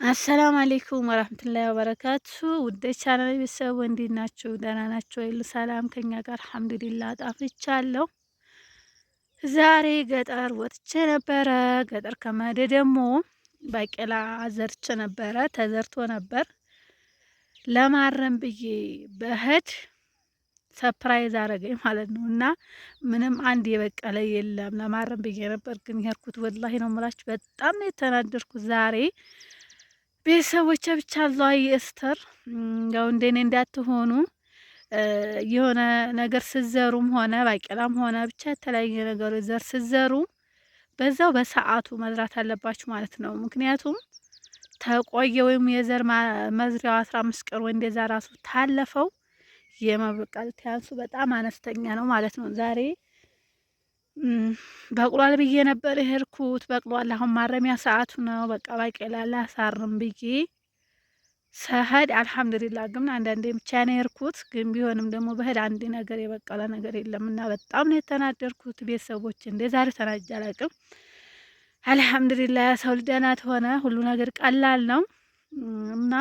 السلام عليكم ورحمة الله وبركاته። ውድ ቻናል ቤተሰብ እንዴት ናችሁ? ደህና ናችሁ? ሁሉ ሰላም ከኛ ጋር الحمد لله። ጠፍቻለሁ። ዛሬ ገጠር ወጥቼ ነበረ። ገጠር ከመሄዴ ደግሞ ባቄላ ዘርቼ ነበረ፣ ተዘርቶ ነበር። ለማረም ብዬ በህድ surprise አረገኝ ማለት ነው። እና ምንም አንድ የበቀለ የለም። ለማረም ብዬ ነበር ግን የሄድኩት والله ነው የምላችሁ፣ በጣም ነው የተናደድኩት ዛሬ። ቤተሰቦቼ ብቻ አላህ ይስተር። ያው እንደኔ እንዳትሆኑ፣ የሆነ ነገር ስዘሩም ሆነ ባቄላም ሆነ ብቻ የተለያየ ነገር ዘር ስዘሩ በዛው በሰዓቱ መዝራት አለባችሁ ማለት ነው። ምክንያቱም ተቆየ ወይም የዘር መዝሪያው 15 ቀን ወይ እንደዛ ራሱ ታለፈው የመብቀል chance ኡ በጣም አነስተኛ ነው ማለት ነው። ዛሬ በቅሏል ብዬ ነበር የሄድኩት። በቅሏል። አሁን ማረሚያ ሰዓቱ ነው። በቃ ባቄላ ላሳርም ብዬ ሰሀድ الحمد لله። ግን አንዳንዴ ብቻ ነው የሄድኩት። ግን ቢሆንም ደግሞ በህድ አንድ ነገር የበቀለ ነገር የለም እና በጣም ነው የተናደርኩት። ቤተሰቦች እንደ ዛሬ ተናጅ አላቅም። الحمد لله ሰው ልጅ ደህና ሆነ ሁሉ ነገር ቀላል ነው እና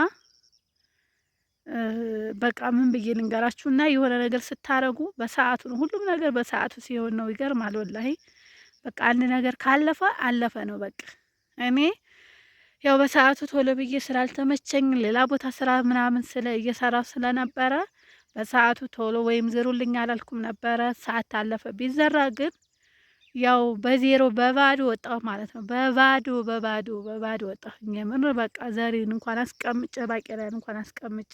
በቃ ምን ብዬ ልንገራችሁ። እና የሆነ ነገር ስታረጉ በሰዓቱ ነው። ሁሉም ነገር በሰዓቱ ሲሆን ነው። ይገርማል والله። በቃ አንድ ነገር ካለፈ አለፈ ነው። በቃ እኔ ያው በሰዓቱ ቶሎ ብዬ ስላልተመቸኝ ሌላ ቦታ ስራ ምናምን ስለ እየሰራው ስለነበረ በሰዓቱ ቶሎ ወይም ዝሩልኝ አላልኩም ነበረ። ሰዓት አለፈ። ቢዘራ ግን ያው በዜሮ በባዶ ወጣሁ ማለት ነው። በባዶ በባዶ በባዶ ወጣሁ። የምር በቃ ዘሬን እንኳን አስቀምጬ ባቄላን እንኳን አስቀምጬ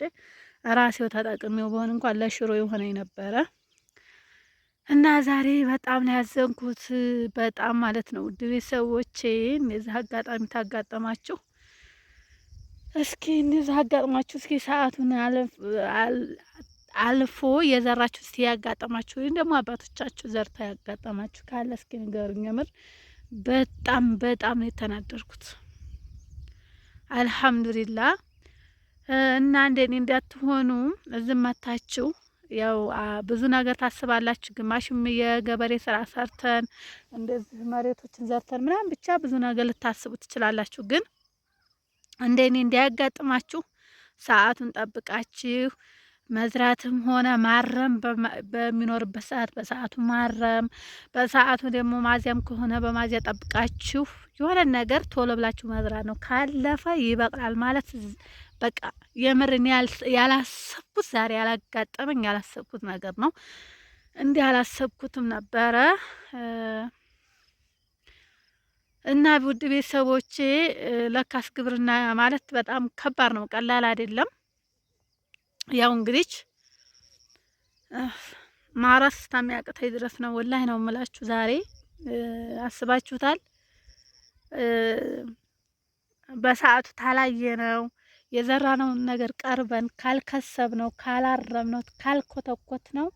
ራሴው ተጠቅሜው በሆን እንኳን ለሽሮ የሆነ ነበረ እና ዛሬ በጣም ነው ያዘንኩት። በጣም ማለት ነው። ውድ ቤተሰቦቼ የዚህ አጋጣሚ ታጋጠማችሁ እስኪ እንደዚህ አጋጥማችሁ እስኪ ሰዓቱን አልፎ የዘራችሁ እስቲ ያጋጠማችሁ ወይም ደግሞ አባቶቻችሁ ዘርታ ያጋጠማችሁ ካለ እስኪ ንገሩኝ። የምር በጣም በጣም ነው የተናደርኩት። አልሐምዱሊላህ እና እንደኔ እንዳትሆኑ እዝም መታችሁ ያው ብዙ ነገር ታስባላችሁ። ግማሽም የገበሬ ስራ ሰርተን እንደዚህ መሬቶችን ዘርተን ምናምን ብቻ ብዙ ነገር ልታስቡ ትችላላችሁ። ግን እንደኔ እንዳያጋጥማችሁ ሰዓቱን ጠብቃችሁ መዝራትም ሆነ ማረም በሚኖርበት ሰዓት በሰዓቱ ማረም፣ በሰዓቱ ደግሞ ማዚያም ከሆነ በማዚያ ጠብቃችሁ የሆነ ነገር ቶሎ ብላችሁ መዝራት ነው። ካለፈ ይበቅላል ማለት በቃ የምር እኔ ያላሰብኩት ዛሬ ያላጋጠመኝ ያላሰብኩት ነገር ነው። እንዲህ አላሰብኩትም ነበረ። እና ውድ ቤተሰቦቼ ለካስ ግብርና ማለት በጣም ከባድ ነው፣ ቀላል አይደለም። ያው እንግዲህ ማረስ እስከሚያቅተኝ ድረስ ነው። والله ነው የምላችሁ። ዛሬ አስባችሁታል። በሰዓቱ ታላየ ነው የዘራነውን ነገር ቀርበን ካልከሰብ ነው ካላረም ነው ካልኮተኮት ነው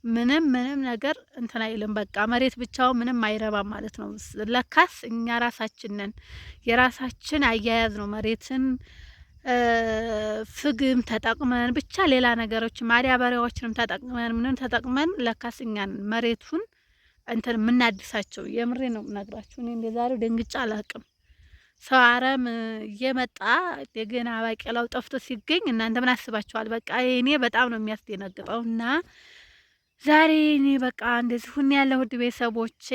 ምንም ምንም ነገር እንትን አይልም። በቃ መሬት ብቻው ምንም አይረባም ማለት ነው። ለካስ እኛ ራሳችን ነን፣ የራሳችን አያያዝ ነው መሬትን ፍግም ተጠቅመን ብቻ ሌላ ነገሮች ማዳበሪያዎችንም ተጠቅመን ምንም ተጠቅመን ለካስ እኛን መሬቱን እንትን የምናድሳቸው። የምሬ ነው የምነግራችሁ። እኔ እንደዛሬው ደንግጫ አላቅም። ሰው አረም እየመጣ እንደገና ባቄላው ጠፍቶ ሲገኝ እናንተ ምን አስባችኋል? በቃ እኔ በጣም ነው የሚያስደነግጠው። እና ዛሬ እኔ በቃ እንደዚህ ሁን ያለ ውድ ቤተሰቦቼ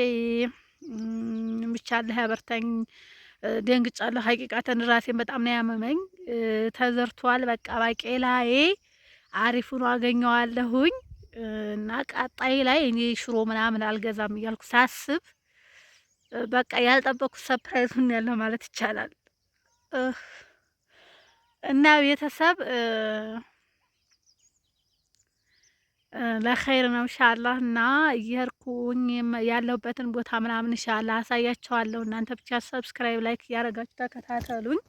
ብቻ አላህ ያበርታኝ። ደንግጫለሁ። ሀቂቃተን ራሴን በጣም ነው ያመመኝ። ተዘርቷል። በቃ ባቄላዬ አሪፍ ሆኖ አገኘዋለሁኝ እና ቀጣይ ላይ እኔ ሽሮ ምናምን አልገዛም እያልኩ ሳስብ በቃ ያልጠበኩት surprise ሁን ያለው ማለት ይቻላል። እና ቤተሰብ ለኸይር ነው إن شاء الله። እና እየሄድኩኝ ያለሁበትን ቦታ ምናምን إن شاء الله አሳያቸዋለሁ። እናንተ ብቻ subscribe፣ like እያደረጋችሁ ተከታተሉኝ።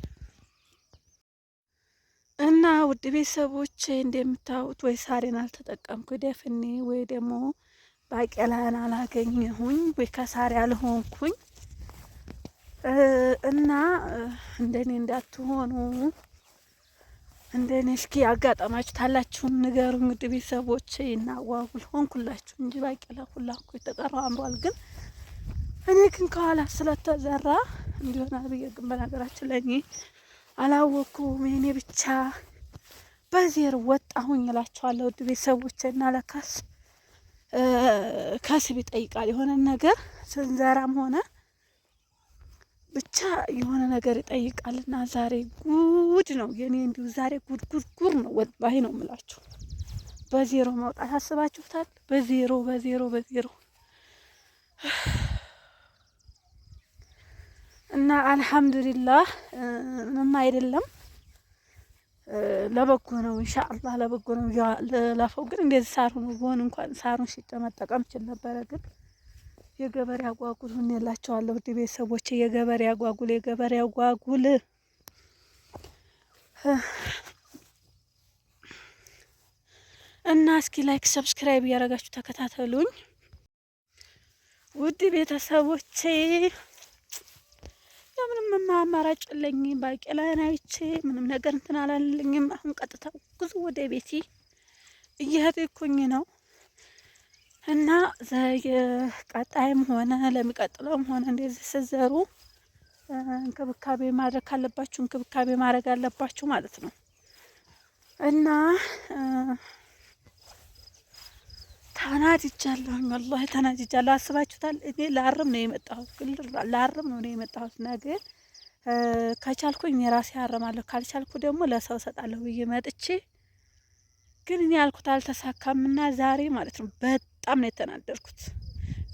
እና ውድ ቤተሰቦቼ እንደምታዩት ወይ ሳሬን አልተጠቀምኩ ደፍኔ ወይ ደግሞ ባቄላን አላገኘሁኝ ወይ ከሳሪ አልሆንኩኝ እና እንደኔ እንዳትሆኑ እንደኔ እስኪ ያጋጠማችሁ ታላችሁም ንገሩኝ። ውድ ቤተሰቦቼ እና ዋጉል ሆንኩላችሁ እንጂ ባቄላ ሁላ እኮ የተቀረው አምሯል። ግን እኔ ግን ከኋላ ስለተዘራ እንዲሆን ብዬ ግን በነገራችን ላይ እኔ አላወኩም። እኔ ብቻ በዜሮ ወጣሁኝ እላቸዋለሁ ውድ ቤተሰቦቼ። እና ለካስ ከስብ ይጠይቃል የሆነ ነገር ስንዘራም ሆነ ብቻ የሆነ ነገር ይጠይቃልና ዛሬ ጉድ ነው የኔ፣ እንዲሁ ዛሬ ጉድ ጉድ ጉድ ነው ወላሂ ነው የምላችሁ። በዜሮ መውጣት አስባችሁታል? በዜሮ በዜሮ በዜሮ እና አልሐምዱሊላህ ምንም አይደለም፣ ለበጎ ነው። ኢንሻአላህ ለበጎ ነው። ለፈው ግን እንደዚህ ሳር ሆኖ ቢሆን እንኳን ሳሩን ሽጬ መጠቀም ችል ነበረ። ግን የገበሬ አጓጉል ሁኔላቸዋለሁ። ውድ ቤተሰቦቼ የገበሬ አጓጉል የገበሬ አጓጉል እና እስኪ like subscribe እያደረጋችሁ ተከታተሉኝ ውድ ቤተሰቦቼ። ምንም አማራጭ የለኝም። ባቄላን አይቼ ምንም ነገር እንትን አላለኝም። አሁን ቀጥታ ጉዞ ወደ ቤቴ እየሄድኩኝ ነው እና ቀጣይም ሆነ ለሚቀጥለውም ሆነ እንደዚህ ስትዘሩ እንክብካቤ ማድረግ ካለባችሁ እንክብካቤ ማድረግ አለባችሁ ማለት ነው እና ተናድጃለሁኝ፣ ወላሂ ተናድጃለሁ። አስባችሁታል? እኔ ላርም ነው የመጣሁት፣ ላርም ነው የመጣሁት። ነገ ከቻልኩኝ የራሴ አርማለሁ፣ ካልቻልኩ ደግሞ ለሰው እሰጣለሁ ብዬ መጥቼ ግን እኔ ያልኩት አልተሳካምና ዛሬ ማለት ነው በጣም ነው የተናደርኩት።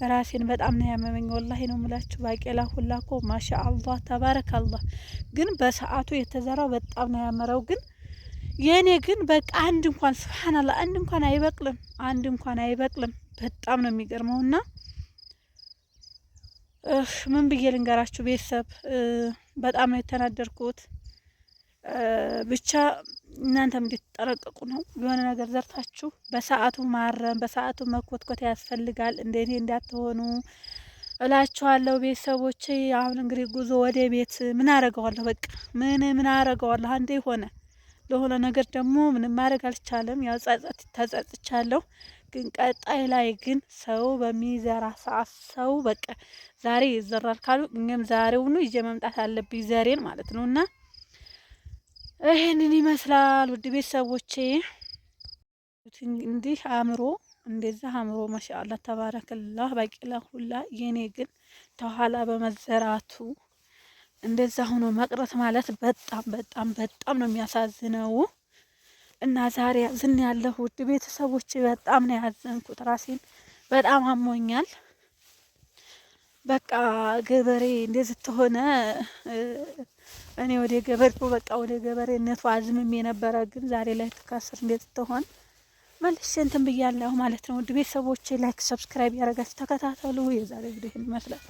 ራሴን በጣም ነው ያመመኝ። ወላሂ ነው የምላችሁ። ባቄላ ሁላ እኮ ማሻ አላህ ተባረከ ግን በሰዓቱ የተዘራው በጣም ነው ያመረው ግን የእኔ ግን በቃ አንድ እንኳን ስብሓንላህ አንድ እንኳን አይበቅልም፣ አንድ እንኳን አይበቅልም። በጣም ነው የሚገርመውና ምን ብዬ ልንገራችሁ ቤተሰብ፣ በጣም ነው የተናደርኩት። ብቻ እናንተም እንድትጠነቀቁ ነው። የሆነ ነገር ዘርታችሁ በሰዓቱ ማረም፣ በሰዓቱ መኮትኮት ያስፈልጋል። እንደኔ እንዳትሆኑ እላችኋለሁ ቤተሰቦቼ። አሁን እንግዲህ ጉዞ ወደ ቤት ምን አረገዋለሁ? በቃ ምን ምን አረገዋለሁ? አንዴ ሆነ ለሆነ ነገር ደግሞ ምንም ማድረግ አልቻለም። ያው ጸጸት ተጸጽቻለሁ። ግን ቀጣይ ላይ ግን ሰው በሚዘራ ሰዓት ሰው በቃ ዛሬ ይዘራል ካሉ እኛም ዛሬውኑ ይዤ መምጣት አለብኝ ዘሬን ማለት ነው። እና ይህንን ይመስላል ውድ ቤተሰቦቼ። እንዲህ አእምሮ እንደዛ አእምሮ ማሻአላ ተባረከላህ ባቄላ ሁላ የኔ ግን ተኋላ በመዘራቱ እንደዛ ሆኖ መቅረት ማለት በጣም በጣም በጣም ነው የሚያሳዝነው። እና ዛሬ ያዝን ያለሁ ውድ ቤተሰቦች በጣም ነው ያዘንኩት። ራሴን በጣም አሞኛል። በቃ ገበሬ እንደዚህ ተሆነ እኔ ወደ ገበሬው በቃ ወደ ገበሬነቱ አዝምም የነበረ ግን ዛሬ ላይ ትካስር እንዴት ትሆን መልሼ እንትን ብያለሁ ማለት ነው። ውድ ቤተሰቦቼ like፣ subscribe ያደረጋችሁ ተከታተሉ። የዛሬ ቪዲዮ ይህን ይመስላል።